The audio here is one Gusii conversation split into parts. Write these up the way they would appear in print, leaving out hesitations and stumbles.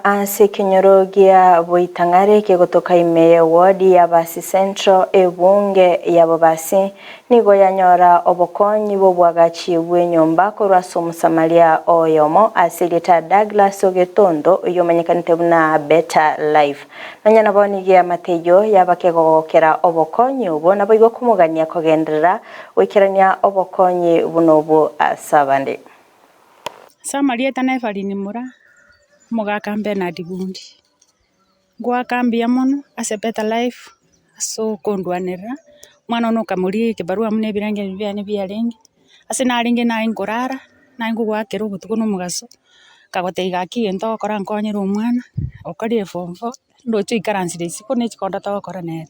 ase ekenyoro gia Boitang'are kegotoka ime y'ewodi ya Basi Central ebunge ya Bobasi nigo yanyora obokonyi bw'obwagachi bw'enyomba korwa ase Omosamaria oyomo ase erieta Douglas Ogetondo oyio omanyekanete buna Better Life. Nonya nabo nigo eamate eyio yaba kegogokera obokonyi obwo naboigo komogania kogenderera goikerania obokonyi buna obwo ase abande. Ase amarieta na Evelyn Mura, omogaka Bernard Bundi, ngoaka mbuya mono ase Better Life ase okondwanerera, omwana one okamoria ekebarua buna ebirengererio biane biarenge, ase narenge naye nkorara, naye nkogoakera obotuko na omogaso, nkagotebia gaki egento ogokora nkonyere omwana, okorire form four, ndoche oikaransire isiko na echikonda togokora nere.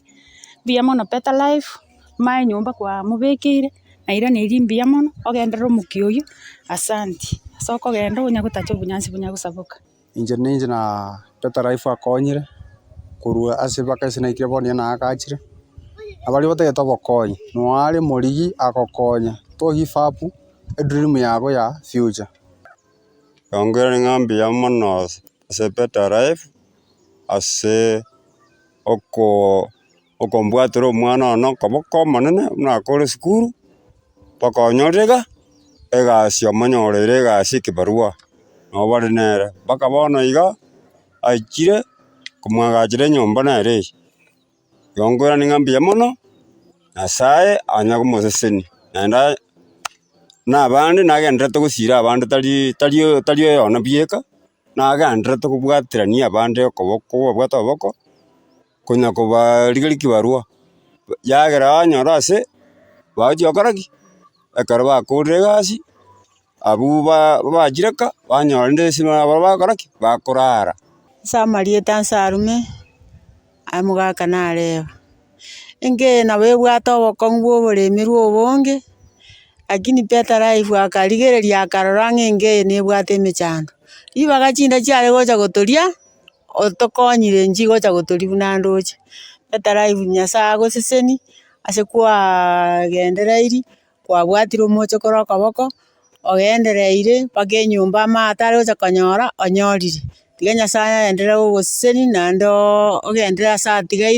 Mbuya mono Better Life, omanye enyomba kwamobekeire, nairaneirie mbuya mono, ogenderere omokia oywo, asanti. Ase okogenda onya gotacha obonyansi bonya gosaboka. Inche ninche na Better Life akonyire, korwa ase mpaka ase naikire bono nigo naagachire, na baria batagete obokonyi, noare morigi agokonya, to give up edream yago ya future. Nkoirania ng'a mbuya mono ase Better Life, ase oko okombwatera omwana one okoboko omonene buna akore esukuru, mpaka onyorire iga, egasi omonyoreire egasi ekebarua, nabo bare nere. Mpaka bono iga, aikire komwagachera enyomba nere eye. Igo nkoirania ng'a mbuya mono, Nyasaye anya komosesenia, naende na abande nagenderete gosira abande tari tari tari oyono bieka, nagenderete kobwaterania abande okoboko kobabwate oboko, konya kobarigeria kibarua, yagera banyora ase bagochia gokora ki? Ekero bakorire egasi, abwo ba bachire ka, banyora rende ase nabo bagokora ki? Bakorara. Ase amarieta nsarume, aye omogaka nareba, enka eye nabo ebwate obokong'u bwa oboremerwa obonge, lakini Better Life akarigereria akarora ng'a enka eye nebwate emechando. Ribaga chinda chiare gocha gotoria, otokonyire nchigocha gotoria buna ndoche. Better Life Nyasaye agoseseni, ase kwagendereiri, kwabwatire omoche kore okoboko, ogendereire mpaka enyomba amato are gocha konyora, onyorire. Tiga Nyasaye aenderere gogoseseni naende ogenderere ase atigaire.